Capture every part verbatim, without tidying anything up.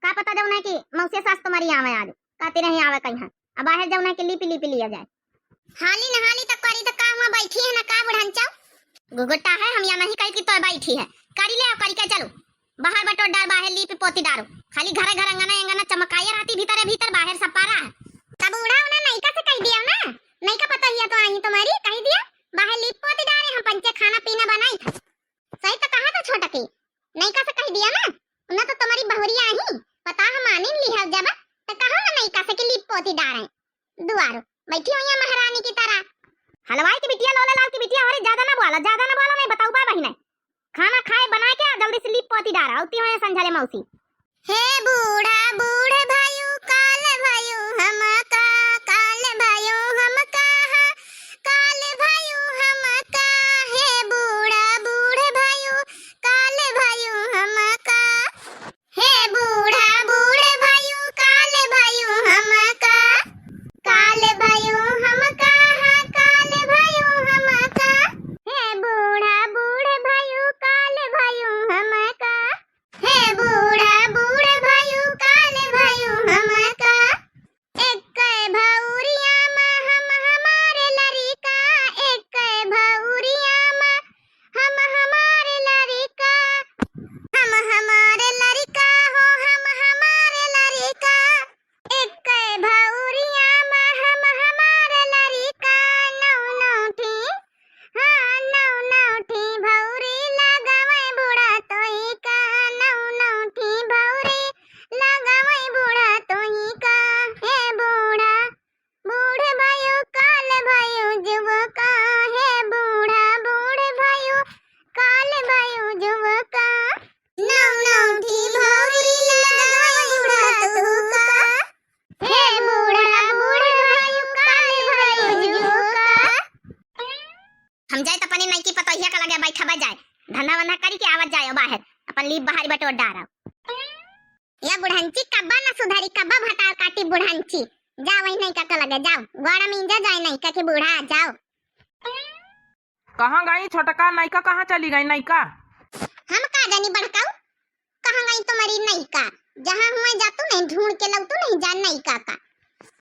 का पता जौन है कि मौसी सास तुम्हारी आवे आज, कहती नहीं आवे कहीं। अब बाहर जौन है कि लीपी लीपी लिया जाए। हाली न हाली तक करी तो का हुआ, बैठी है ना का बुढ़ंचा? गुगुटा है, हम या नहीं कही कि तो बैठी है। करी ले, करी के चलो। बाहर बटोर डार, बाहर लीपी पोती डारो। खाली घरे घर अंगना अंगना चमकाए रहती, भीतरे भीतर बाहर सपारा है। तब बूढ़ा उन्हें नैका से कह दिया ना, नैका पता हिया तो आई तुम्हारी, कह दिया बाहर लीप पोती डारे, हम पंचे खाना पीना बनाई था। सही तो कहा था छोटकी, नैका से कह दिया ना, उन्हें तो तुम्हारी बहुरिया आई, पता हम आने लिहा जब, तो कहो ना नैका से कि लीप पोती डारे। दुआरो बैठी हुई है महारानी की तरह। हलवाई की बिटिया, लोले लाल की बिटिया, अरे ज्यादा ना बोला, ज्यादा ना बोला, नहीं बताऊ बा बहिने। खाना खाए बना के जल्दी से लीप पोती डारा, अउती हुई संझले मौसी। हे बूढ़ा बूढ़ भयू, काल भयू हमका, काल भयू हमका, काल भयू हमका। हे बूढ़ा बूढ़ भयू, काल भयू हमका। हे बूढ़ा बूढ़ भयू, काल भयू हमका, काल भयू हमका, हाँ, काल भयू हमका। हे बूढ़ा बूढ़ भयू, काल भयू हमका। हे बूढ़ा बूढ़ भयू, काल भयू हमका। एक भौरिया मा हम हमार लरिका, एक भौरिया मा हम हमार लरिका, हम हमार लरिका हो, हम हमार लरिका। एक भौरिया मा हम हमार लरिका, नौ नौ ठी हाँ, नौ नौ ठी भौरी लगावै बूढ़ा तोही का, नौ नौ ठी भौरी लगावै बूढ़ा तोही का। हे बूढ़ा बूढ़ भयो काल भयो जुवका, हे बूढ़ा बूढ़ भयो काल भयो जुवका। नौ नौ ठी भौरी लगावै बूढ़ा तोही का, हे बूढ़ा बूढ़ भयो काल भयो जुवका। हम जाए त अपने नइकी पतोहिया का लगे बैठबा जाए, धंधा वंधा करी के आवत जाए बाहर, अपन लीप बहारी बटोर डारा। या बुढ़ंची कब्बा न सुधरी, कब्बा भटार काटी बुढ़ंची। जा वही नइका का लगे, जाओ, गोड़ा मींजा जाए नइका के बूढ़ा, जाओ। कहाँ गई छोटका नइका, कहाँ चली गई नइका? हम का जानी बड़काऊ, कहाँ गई तुम्हारी नइका? जहाँ हुए जातू नहीं, ढूंढ के लौतू नहीं जान नइका का।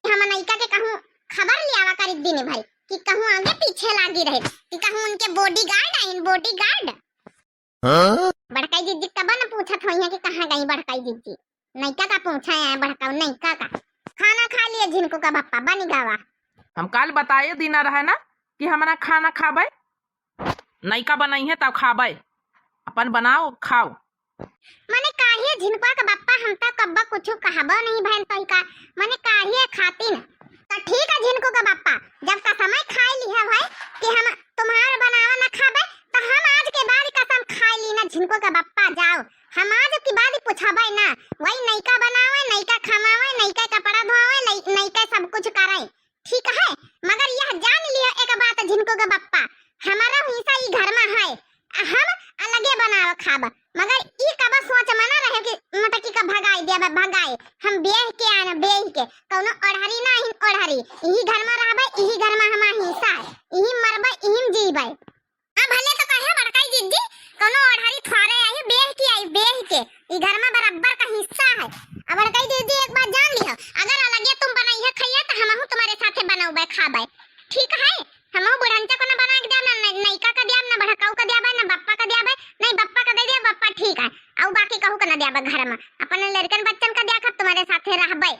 हम नइका के कहूँ खबर लियावा करी दिन भर कि कहूँ आगे पीछे लागी रहे कि कहूँ उनके bodyguard आइन, bodyguard। हाँ? बड़काई जिज्जी तब न पूछत होइहैं कि कहाँ गई बड़काई जिज्जी। नइका का पूछा है बड़काऊ नइका का। खाना खा लिए झिनको का बप्पा बनी गवा। हम काल बताए दीना रहे ना कि हमरा खाना खाबे, नइका बनइहैं तब खाबे, अपन बनाओ खाओ। मने काहे झिनकुआ के बप्पा, हम त कब्बा कुछु कहबो नहीं भैन तोही का, मने काहे खातिन। त ठीक है झिनको के बप्पा, जब कसमै खाए लिहे भाई कि हम तुम्हार बनावा न खाबे, त हम आज के बाद कसम खाए ली ना झिनको के बप्पा, जाओ। हम आज के बाद पूछबे ना, वही नइका बनावे, नइका खमावे, नइका कपड़ा धोवे, नइ-, नइका सब कुछ करे। ठीक है, मगर यह जान लियो एक बात झिनको के बप्पा, हमारा हिस्सा ई घर में है, हम अलगे बनाव खाब, मगर ई कब सोच में ना रहे कि मतलब कि का भगाई देबे, भगाई। हम बेह के आए ना, बेह के, कौनो ओढ़री ना ही ओढ़री, यही घर में रहबे, यही घर में हमार हिस्सा है, यही मरबे, यही जीबे। हाँ, भले तो कहे बड़काई जिज्जी, कौनो ओढ़री थोरे आई, बेह के आई, बेह के। ई घर में बराबर का हिस्सा है। अब बड़काई जिज्जी एक बात जान लिहो, अगर अलगे तुम बनइहे खइहे तो हमहू तुम्हारे साथे बनौबे खाबे, ठीक है? हमहू बुढ़ंचा को ना बना के द्याब, ना न-, नइका का द्याब, ना बड़काऊ का द्याब, ना बप्पा का द्याब, नहीं बप्पा का दे दिया, बप्पा ठीक है, अउ बाकी कहू का ना द्याब घर में, अपने लड़कन बच्चन का द्या, तुम्हारे साथे रहबे।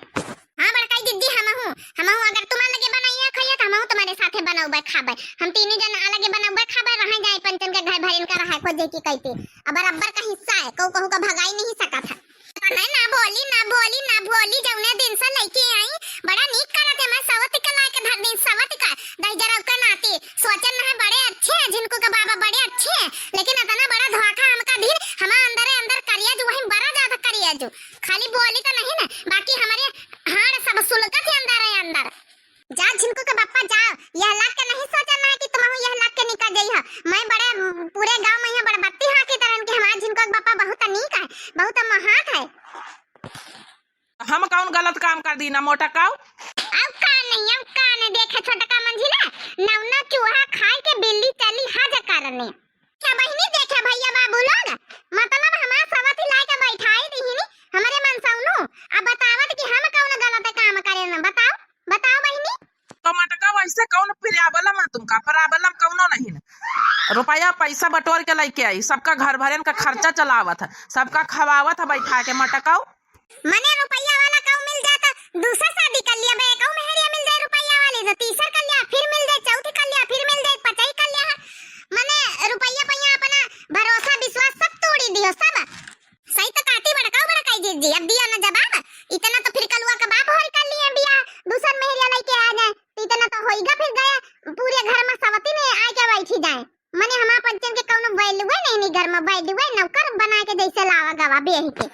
हाँ बड़काई जिज्जी, हमहू, हमहू अगर तुम्हारे लगे बनइहे खइहे, त हमहू तुम्हारे साथे बनौबे खाबे। हम तीनों जन अलगे बनौबे खाबे, रहे जाए पंचन के घर भरिन का रहे खोजे की कहती। अब बराबर का हिस्सा है, कहू कहू का भगाई नहीं सकत है। कहे ना बोली, ना बोली, ना बोली, जौने दिन से लइके आई, बड़ा नीक करत है, मैं सवत के लायक धर दी, सवत का, दहिजरऊ के नाती। सोचन है बड़े अच्छे हैं, झिनको के बाबा बड़े अच्छे हैं, लेकिन इतना बड़ा धोखा हमका दिन, हमार अंदरे अंदर करिया जो वहीं बड़ा ज्यादा करिया जो। खाली बोली तो नहीं ना, बाकी हमारे हाड़ सब सुलगत है अंदर है अंदर। जा झिनको के बप्पा जाओ, यह लाग के नहीं सोचन है कि तुमहू यह लाग के निकल जइहा। मैं बड़े, पूरे गाँव में यहाँ बड़बत्ती हाँकी तरन कि हमार झिनको के बप्पा बहुत नीक है, बहुत महान है। हम कौन गलत काम कर दी ना मोटकाऊ? अब का नहीं, अब का नहीं, देखे छोटका मंझिला, नौना चूहा खाए के बिल्ली चली हज करने। क्या बहिनी देखे भैया बाबू लोग, मतलब हमार सवती लाए के बैठाई दिहिनी, हमरे मनसौनू, problem कउनो नहीं न। रुपया पैसा बटोर के लइके आई, सबका घर भरेन का खर्चा चलावत है, सबका खवावत है बैठा के मटकाऊ। मने रुपया वाला कउ मिल जाए त दूसर शादी कर लिया बे, कउ मेहरिया मिल जाए रुपया वाली, त तीसर कर लिया, फिर मिल जाए, चौथी कर लिया, फिर मिल जाए, पचई कर लिया है। मने रुपया पइया अपना भरोसा विश्वास सब तोड़ी दियो, सब। सही तो कहती बड़काऊ बड़काई जीजी, अब दिया न जवाब, इतना तो फिर कलुआ के बाप होई कर लिए बियाह, दूसर मेहरिया लइके आ जाए, तो इतना तो होइगा फिर गया, पूरे घर में सवती में आके बैठी जाए। मने हमार पंचन के कउनो value नहीं, नहीं घर में value, नौकर बना के जैसे लावा गवा बेही के।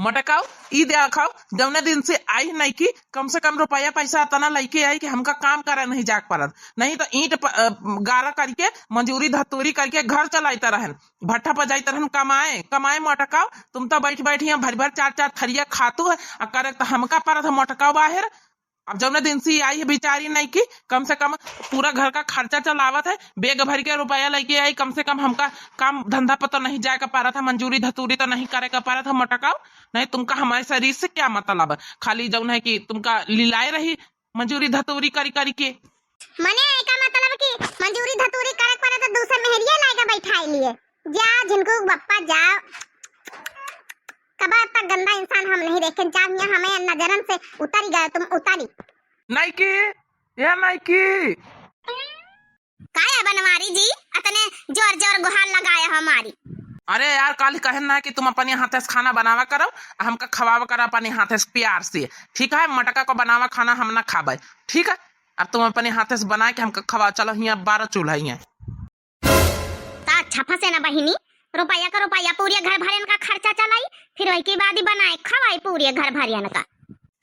मटकाऊ, ई देखो, जौने दिन से आई नइकी, कम से कम रुपया पैसा इतना लइके आई कि हमका काम करे नहीं जाके पड़त, नहीं तो ईंट प-, अ, गारा करके, मजूरी धतूरी करके घर चलाइत रहन, भट्ठा पर जाइत रहन कमाए, कमाए मटकाऊ, तुम तो बैठ बैठ यहाँ भर भर चार चार थरिया खातू है, आ करे तो हमका पड़त है मटकाऊ बाहर। अब जौने दिन से आई है बेचारी नइकी, कम से कम पूरा घर का खर्चा चलावत है, bag भर के रुपया लइके आई, कम से कम हमका काम धंधा पर तो नहीं जाए का पारत है, मजूरी धतूरी तो नहीं करे का पारत है मटकाऊ, नहीं तुमका हमारे शरीर से क्या मतलब है, खाली जौन है कि तुमका लिलाए रही मजूरी धतूरी करी करी के। मने एका मतलब कि मजूरी धतूरी करे के पड़े तो दूसर मेहरिया लाए के बैठाई लिए। जा झिनकू बप्पा जा, कबा इतना गंदा इंसान हम नहीं देखे, जा यहाँ हमें नजरन से उतरी गए, तुम उतरी। नइकी, ए नइकी। काया बनवारी जी, अतने जोर जोर गुहार लगाया हमारी। अरे यार, काल कहन ना कि तुम अपने हाथे से खाना बनावा करो, हमका खवावा करो अपने हाथे से प्यार से, ठीक है? मटका को बनावा खाना हम ना खाबे, ठीक है? अब तुम अपने हाथे से बना के हमका खवाओ। चलो हियाँ बारह चूल्हा हियाँ। का अच्छा फंसे ना बहिनी, रुपया का रुपया पूरे घर भरेन का खर्चा चलाई, फिर वही के बाद ही बनाए खवाई पूरे घर भरेन का।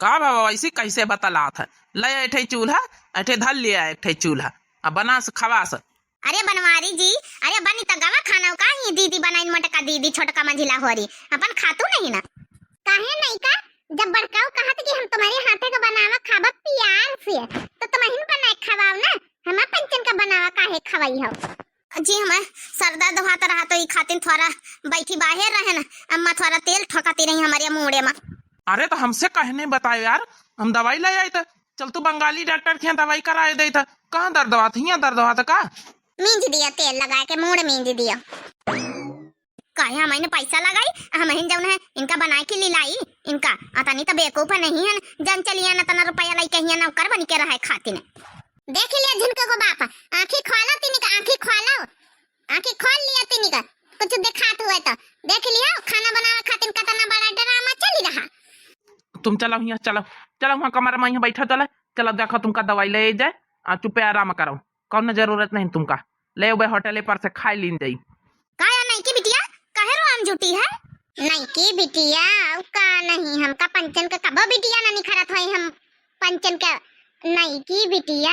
का बाबा, वैसे कैसे बतलात है? ले ऐठे चूल्हा, ऐठे धर लिया एक ठे चूल्हा, अब बना से खवा से। अरे बनवारी जी, अरे बनी त गवा खाना का ही दीदी बनाइन, मोटका दीदी, छोटका मंझिला होरी, अपन खातू नहीं ना। काहे नहीं का? जब बड़काऊ कहत कि हम तुम्हारे हाथे का बनावा खाबा प्यार से, तो तुम ही बनाए खवाओ ना, हमार पंचन का बनावा काहे खवाई हो? जी, हमें सरदा दोहात रहा तो ई खातिन थोड़ा बैठी बाहर रहे ना, अम्मा थोड़ा तेल ठोकती रही हमारे मूड़े में। अरे तो हमसे काहे नहीं बतायो यार, हम दवाई ले आई तो चल तू बंगाली डॉक्टर के यहाँ दवाई कराए दे था। कहाँ दर्द होत? हियाँ दर्द होत का? मींज दिया तेल लगा के, मूड़ मींज दिया। काहे हमइन पैसा लगाई, हमइन जौन है इनका बनाए के लिलाई, इनका अतनी तो बेवकूफ नहीं है, जन चलिया न तना रुपया लाई कहिया नौकर बन के रहे खातिन। देख लिया झिनके को बाप, आँखी खोला तिनी का, आँखी खोला, आँखी खोल लिया तिनी का, कुछ दिखात हुए तो देख लिया, खाना बनावे खातिन कतना बड़ा ड्रामा चली रहा। तुम चलो हियाँ, चलो, चलो वहाँ कमरा में यहाँ बैठा, चलो, चलो देखो तुमका दवाई ले जाए, आ चुपे आराम करो, कौनो जरूरत नहीं तुमका, ले उबे होटले पर से खाए लीन जाई। का या नइकी बिटिया, काहे रोआन जुटी है? नइकी बिटिया, अउ का नहीं, हमका पंचन के कबो बिटिया ना निखरत होई, हम पंचन के नइकी बिटिया।